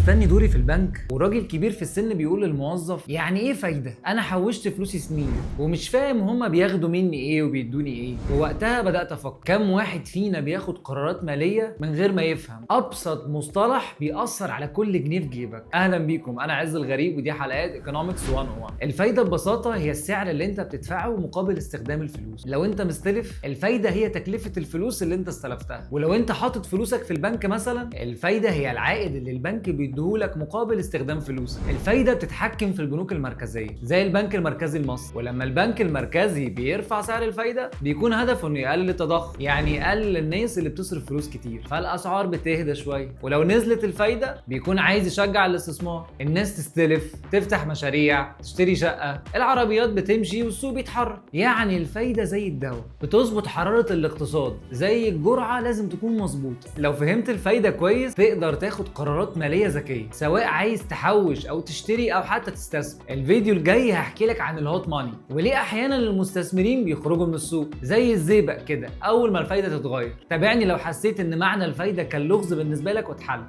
مستني دوري في البنك، وراجل كبير في السن بيقول للموظف: يعني ايه فايده؟ انا حوشت فلوسي سنين ومش فاهم هما بياخدوا مني ايه وبيدوني ايه. ووقتها بدات افكر، كم واحد فينا بياخد قرارات ماليه من غير ما يفهم ابسط مصطلح بيأثر على كل جنيه في جيبك؟ اهلا بيكم، انا عز الغريب ودي حلقات Economics 101. الفايدة ببساطة هي السعر اللي انت بتدفعه مقابل استخدام الفلوس. لو انت مستلف، الفايدة هي تكلفة الفلوس اللي انت استلفتها، ولو انت حاطط فلوسك في البنك مثلا، الفايدة هي العائد اللي البنك بيديهولك مقابل استخدام فلوسك. الفايدة بتتحكم في البنوك المركزية زي البنك المركزي المصري، ولما البنك المركزي بيرفع سعر الفايدة بيكون هدفه انه يقلل التضخم، يعني يقلل الناس اللي بتصرف فلوس كتير، فالاسعار بتهدى شوية. ولو نزلت الفايدة بيكون عايز يشجع الاستثمار، الناس تستلف، تفتح مشاريع، تشتري شقه، العربيات بتمشي والسوق بيتحرك. يعني الفايدة زي الدواء، بتظبط حرارة الاقتصاد، زي الجرعة لازم تكون مظبوطة. لو فهمت الفايدة كويس تقدر تاخد قرارات ماليه ذكية، سواء عايز تحوش او تشتري او حتى تستثمر. الفيديو الجاي هحكي لك عن ال hot money وليه احيانا المستثمرين بيخرجوا من السوق زي الزيبق كده اول ما الفايدة تتغير. تابعني لو حسيت ان معنى الفايدة كان لغز بالنسبة لك واتحل.